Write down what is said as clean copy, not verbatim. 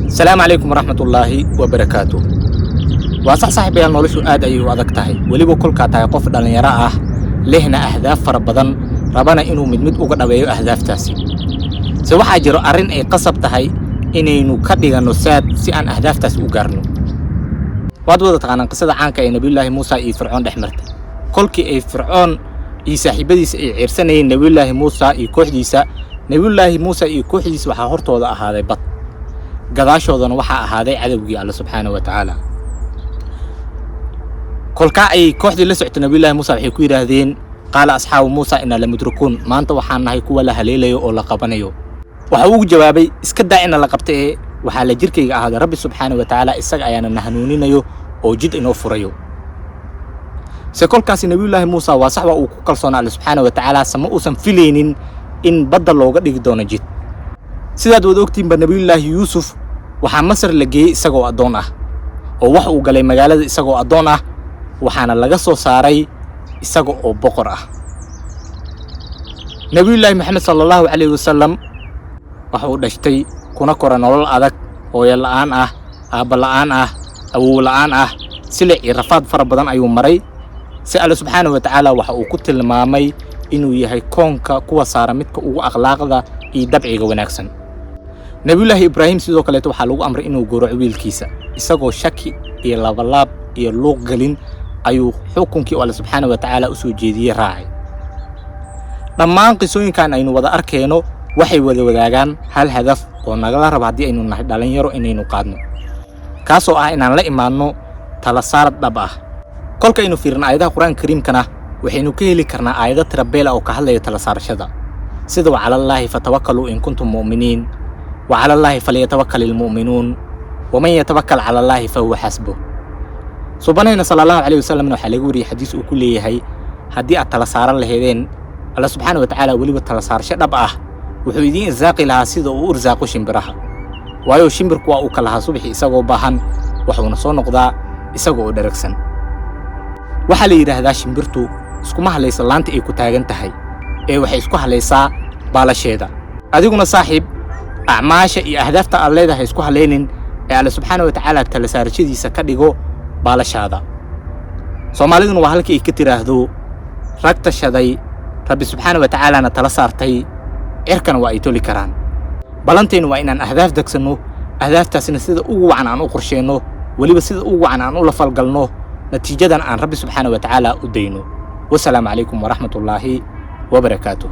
Asalaamu calaykum waraxmatullaahi wabarakaatu. Waa sax, saaxiibayaal, noloshu aad ayay u adag tahay, weliba kolkaa tahay qof dhallinyaro ah, lehna ahdaaf fara badan, rabana inuu mid mid uga dhabeeyo ahdaaftaasi. Se waxaa jiro arrin ay qasab tahay inaynu ka dhiganno saad si aan ahdaaftaasi u gaarno. Waad wada taqaanaan qisada caanka ee Nebiyullaahi Muusa iyo Fircoon dhex martay. Kolkii ay Fircoon iyo saaxiibadiisa ay ceyrsanayeen Nebiyullaahi Muusa iyo kooxdiisa, Nebiyullaahi Muusa iyo kooxdiisa waxaa hortooda ahaaday bad, gadaashoodana waxaa ahaaday cadowgii Alle subxaana wa tacaala. Kolkaa ayay kooxdii la socotay Nabiyullaahi Muusa waxay ku yidhaahdeen: "Qaala asxaabu Muusa inaa lamudrukuun, maanta waxaan nahay kuwa la haleelayo oo la qabanayo." Waxa uu ugu jawaabay: "Iska daa ina la qabta, ee waxaa la jirkayga ahaaday Rabbi subxaana wa tacaala, isaga ayaana na hanuuninayo oo jid inoo furayo." Se kolkaasi Nabiyullaahi Muusa, waa sax, waa uu ku kalsoonaa Alle subxaana wa tacaala, sama uusan filaynin in badda looga dhigi doono jid. Sidaad wada ogtiinba, Nebiyullaahi Yuusuf waxaa Masar la geeyey isagoo addoon ah, oo wax uu galay magaalada isagoo addoon ah, waxaana laga soo saaray isaga oo boqor ah. Nebiyullaahi Moxamed sala Allahu calayhi wasalam waxa uu dhashtay kuna kora nolol adag, hooyo la'aan ah, aabba la'aan ah, awow la'aan ah. Silic iyo rafaad fara badan ayuu maray. Si Alle subxaanahu wa tacaala waxa uu ku tilmaamay inuu yahay koonka kuwa saara midka ugu akhlaaqda iyo dabciga wanaagsan. Nebiyullaahi Ibraahim sidoo kaleeto waxaa lagu amray inuu gowraco wiilkiisa. Isagoo shaki iyo labalaab iyo luuq gelin ayuu xukunkii oo Alle subxaana wa tacaala u soo jeediyey raacay. Dhammaan qisooyinkan aynu wada arkayno waxay wada wadaagaan hal hadaf oo nagala rabo haddii aynu nahay dhallinyaro inaynu qaadno, kaasoo ah inaan la imaanno tala saarad dhab ah. Kolkaynu fiirno aayadaha Qur-aanka Kariimkana, waxaynu ka heli karnaa aayado tirabeela oo ka hadlaya tala saarashada, sida "Wacala Allaahi fatawakkaluu in kuntum mu'miniin", "Wacala Allaahi falyatawakkal ilmu'minuun", "Waman yatawakkal cala Allaahi fahuwa xasbuh". Subanahayna sala Allahu calayhi wasalamna waxaa laga wariyey xadiis uu ku leeyahay: "Haddii aad tala saaran laheedeen Alla subxaana wa tacaala, weliba tala saarasho dhab ah, wuxuu idiin irsaaqi lahaa sida uu u irsaaqo shimbiraha, waayo shimbirku waa uu ka lahaa subaxii isagoo baahan, wuxuuna soo noqdaa isaga oo dheragsan." Waxaa la yidhaahdaa shimbirtu iskuma hadlaysa laanta ay ku taagan tahay, ee waxay isku hadlaysaa baalasheeda. Adiguna, saaxiib, acmaasha iyo ahdaafta aad leedahay isku halaynin, ee Alle subxaana wa tacaala tala saarashadiisa ka dhigo baalashaada. Soomaaliduna waa halkii ay ka tiraahdo: "Rag tashaday, Rabbi subxaana wa tacaalana tala saartay, cirkana waa ay toli karaan." Ballantaynu waa inaan ahdaaf degsanno, ahdaaftaasina sida ugu wacan aan u qorsheenno, weliba sida ugu wacan aan ula falgalno, natiijadan aan Rabbi subxaana wa tacaala u dayno. Wasalaamu calaykum waraxmatullaahi wabarakaatuh.